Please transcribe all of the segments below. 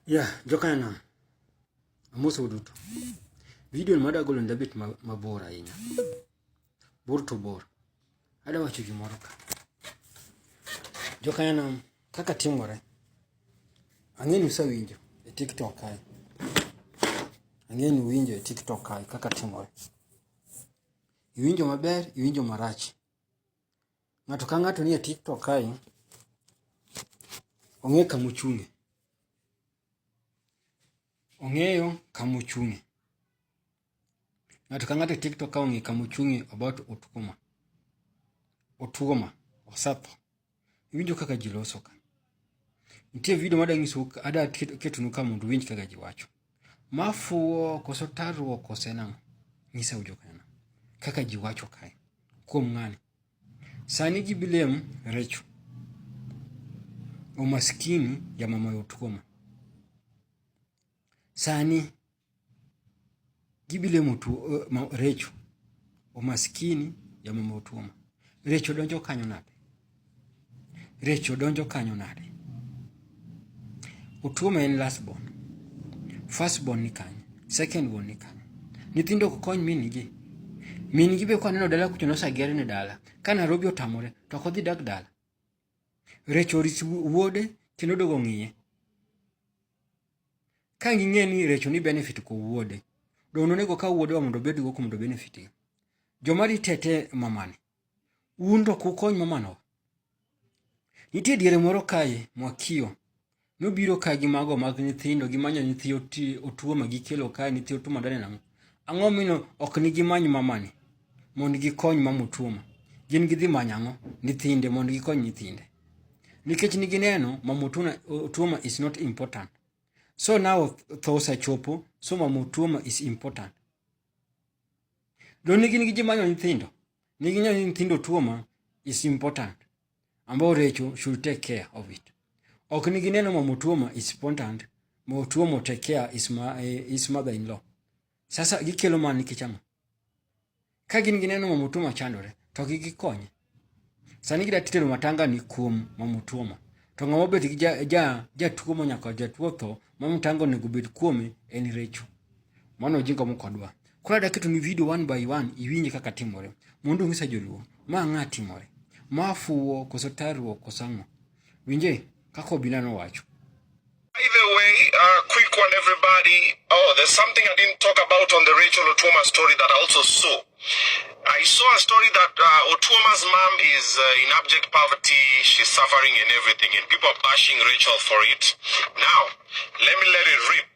Yeah, jokanam. Amosou duto. Video ni madwa golo ni dabet mabor ahinya. Bor to bor. Adwa wacho gimoro ka. Jokanam, kaka timore. Ang'e ni usewinjo e TikTok kae. Ang'e ni uwinjo e TikTok kae kaka timore. Iwinjo maber, iwinjo marach. Ng'ato ka ng'ato nie TikTok kae, ong'e kama ochung'e. Ong'eyo kama ochung'e. Ng'ato ka ng'ato e TikTok ka ong'e kama ochung'e about Otuoma. Otuoma osetho. Iwinjo kaka ji loso ka. Nitie video madwa nyisou, adwa ketonu ka mondo uwinj kaka ji wacho. Ma fuwo koso tarruok koso en ang'o? Nyisau jokanyo kaka ji wacho kae kuom ng'ani. Sani gi blame Recho. Umaskini ya mama Otuoma. Sani gibilemo tu, Recho. Umaskini ya mama Otuoma. Recho donjo kanyo nade? Recho donjo kanyo nade? Otuoma en last born. First born ni kanye? Second born ni kanye? Nyithindo ok kony min gi. Min gi be kwaneno dala kucho nosegere ne dala. Ka Nairobi otamore to ok odhi dak dala. Recho orit wuode kendo odogo ng'iye. Ka ging'e ni Recho ni benefit ko wuode, donge onego kaw wuode wa mondo obed go mondo benefit. Joma ritete mamani, un to ok ukony mamano. Nitie diere moro kae Mwakio nobiro ka gi mago mag nyithindo gimanyo nyithi Otuoma gikelo kae nyithi Otuoma dane nang'o? Ang'o mino ok ni gimany mamani mondo gikony mama Otuoma? Gin gidhi manyo ang'o? Nyithinde mondo gikony nyithinde. Nikech ni gineno mama Otuoma is not important. So now tho osechopo, so mama Otuoma is important. Don ni gin gi jimanyo nyithindo. Ni ginyo nyithindo Otuoma is important. Ambao Recho should take care of it. Ok ni gineno mama Otuoma is important, ma Otuoma take care is, ma, is mother-in-law. Sasa gikelo mana nikech ang'o? Ka gin gineno mama Otuoma chandore, to ok gikonye. Sani gida tero matanga ni kuom mama Otuoma. To ng'ama obet gi jatuo ja, ja manyaka jatuo tho, ma matanga onego bed kuome en Recho. Mano ojinga mokodwa. Koro adwa ketoni video one by one iwinje kaka timore. Mondo ung'isa joluo, ma ang'a timore? Ma fuwo koso tarruok koso ang'o? Winje kaka Obila nowacho. By the way, quick one, everybody. Oh, there's something I didn't talk about on the Rachel Otuoma story that I also saw. I saw a story that Otuoma's mom is in abject poverty. She's suffering and everything, and people are bashing Rachel for it. Now, let me let it rip.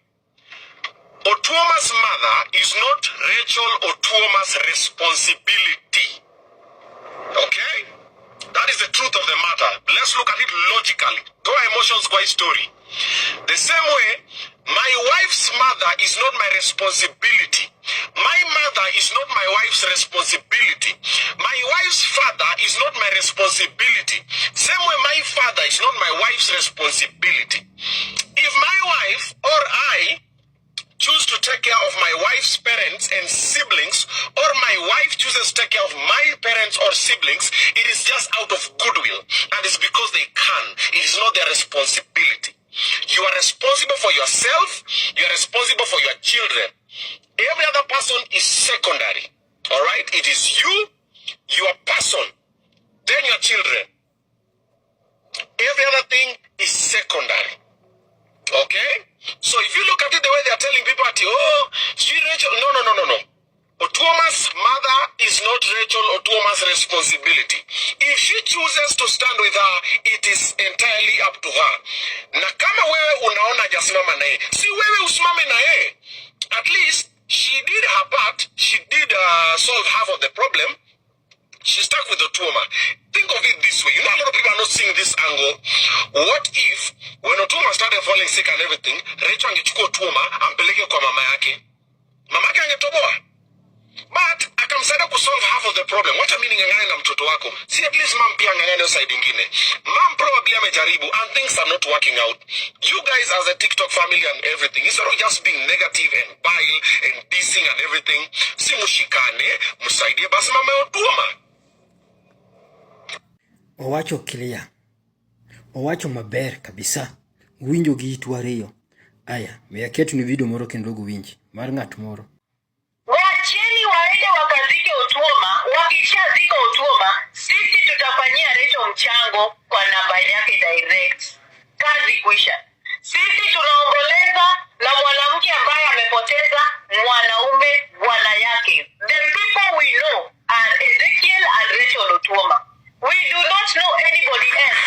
Otuoma's mother is not Rachel Otuoma's responsibility. Okay? That is the truth of the matter. Let's look at it logically. Toa emotions kwa hii story. The same way, my wife's mother is not my responsibility. My mother is not my wife's responsibility. My wife's father is not my responsibility. Same way, my father is not my wife's responsibility. If my wife or I choose to take care of my wife's parents and siblings, or my wife chooses to take care of my parents or siblings, it is just out of goodwill, and it's because they can. It is not their responsibility. You are responsible for yourself, you are responsible for your children. Every other person is secondary. All right? It is you, your person, then your children. Every other thing is secondary. Okay? So if you look at it the way they are telling people, at, oh, she Rachel. No, no, no, no, no. Otuoma's mother is not Rachel Otuoma's responsibility. If she chooses to stand with her, it is entirely up to her. Na kama wewe unaona hajasimama na yeye, si wewe usimame na yeye. At least she did her part. She did solve half of the problem. She stuck with Otuoma. Think of it this way. You know, a lot of people are not seeing this angle. What if when Otuoma started falling sick and everything, Rachel angechukua Otuoma ampeleke kwa mama yake? Mama yake angetoboa. But akamsaidia kusolve half of the problem. Wacha mimi ning'ang'ane na mtoto wako. Si at least mom pia ang'ang'ane hiyo side ingine. Mom probably amejaribu and things are not working out. You guys as a TikTok family and everything, instead of just being negative and bile and dissing and everything, si mushikane, msaidie basi mama Otuoma. Owacho clear. Owacho maber kabisa. Winjo gi itwa ariyo. Aya, we aketni video moro kendo uwinji mar ng'at moro. Wacheni waende wakazike Otuoma. Wakishazika Otuoma, sisi tutafanyia Rachel mchango kwa namba yake direct. Kazi kuisha. Sisi tunaomboleza na mwanamke ambaye amepoteza mwanaume bwana yake. The people we know are Ezekiel and Rachel Otuoma. We do not know anybody else.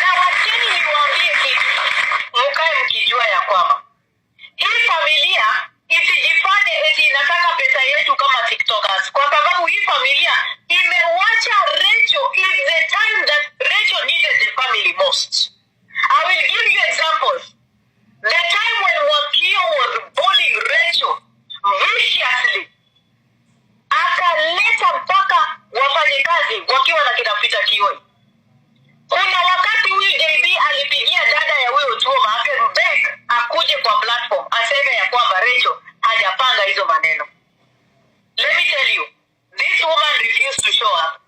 Na wacheni niwaambie kitu, mkae mkijua ya kwamba hii familia isijifanye eti inataka pesa yetu kama TikTokers, kwa sababu hii familia imewacha Rachel in the time that Rachel needed the family most. I will give you examples. The time when Wakio was bullying Rachel viciously, akaleta mpaka wafanyikazi wakiwa na kina Peter Kioi. Kuna wakati huyu JB alipigia dada ya huyo Otuoma akambeg akuje kwa platform aseme ya kwamba Rachel hajapanga hizo maneno. Let me tell you, this woman refused to show up.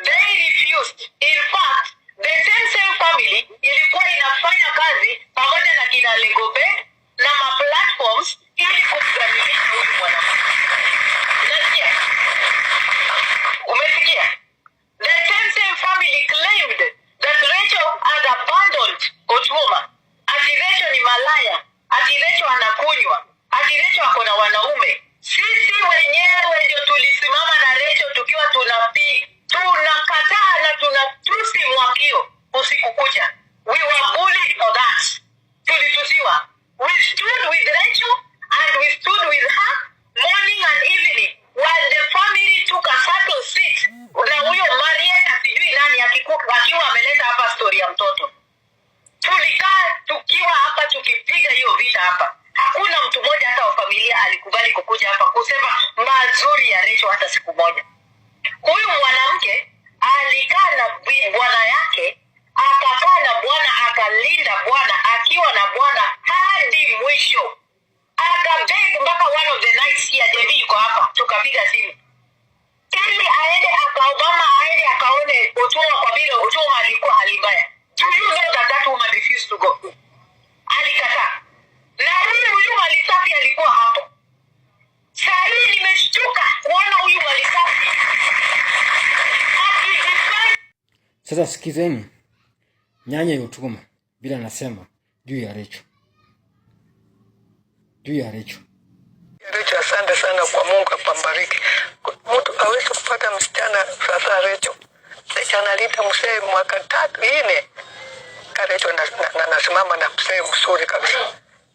They refused. In fact, the same same family ilikuwa inafanya kazi pamoja na kina Legobe na ma platforms ili kumdhalilisha huyu mwanamke. Unasikia? Umesikia? The same same family claimed that Rachel had abandoned Otuoma. Ati Rachel ni malaya, ati Rachel anakunywa, ati Rachel ako na wanaume. Sisi wenyewe ndio tulisimama na Rachel tukiwa tunakataa na tunatusi Mwakio usiku kucha. We were bullied for that. Tulitusiwa. We stood with Rachel and we stood with her morning and evening while the family took a subtle seat na huyo Marieta sijui nani akiwa ameleta hapa story ya mtoto. Tulikaa tukiwa hapa tukipiga hiyo vita hapa. Hakuna mtu mmoja hata wa familia alikubali kukuja hapa kusema mazuri ya Rachel hata siku moja. Huyu mwanamke alikaa na bwana yake, akakaa na bwana, akalinda bwana, akiwa na bwana hadi mwisho. Akabeg mpaka one of the nights here, JB yuko hapa, tukapiga simu ili aende akaobama aende akaone Otuoma kwa vile Otuoma alikuwa hali mbaya. Do you know that that woman refused to go? Alikataa. Na huyu huyu Malisafi alikuwa hapo. Saa hii nimeshtuka kuona huyu Malisafi akijifanya Sasa sikizeni nyanya ya Otuoma bila anasema juu ya Rachel, juu ya Rachel. Recho, asante sana kwa Mungu apambariki. Mtu awezi kupata msichana sasa. Recho, Recho analita msee mwaka 3 4 ka Recho na nasimama na msee mzuri kabisa.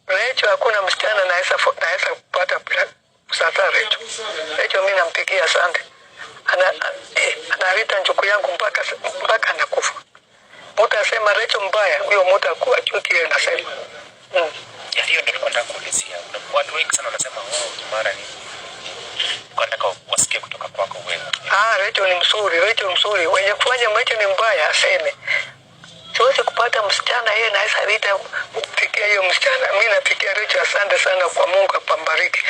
Recho, hakuna msichana naweza kupata sasa Recho. Recho mimi nampigia asante. Analita njuku yangu mpaka anakufa. Mtu asema Recho mbaya, huyo mtu achuki anasema. Ya, hiyo ndio nilikuwa nataka kuulizia. Kuna watu wengi sana wanasema, oh, Kimara ni, nilikuwa nataka wasikie kutoka kwako wewe. Ah, Rachel ni mzuri, Rachel mzuri. Wenye kufanya Rachel ni mbaya aseme. Siwezi kupata msichana yeye naweza lita kupikia hiyo msichana. Mimi napikia Rachel, asante sana kwa Mungu apambariki.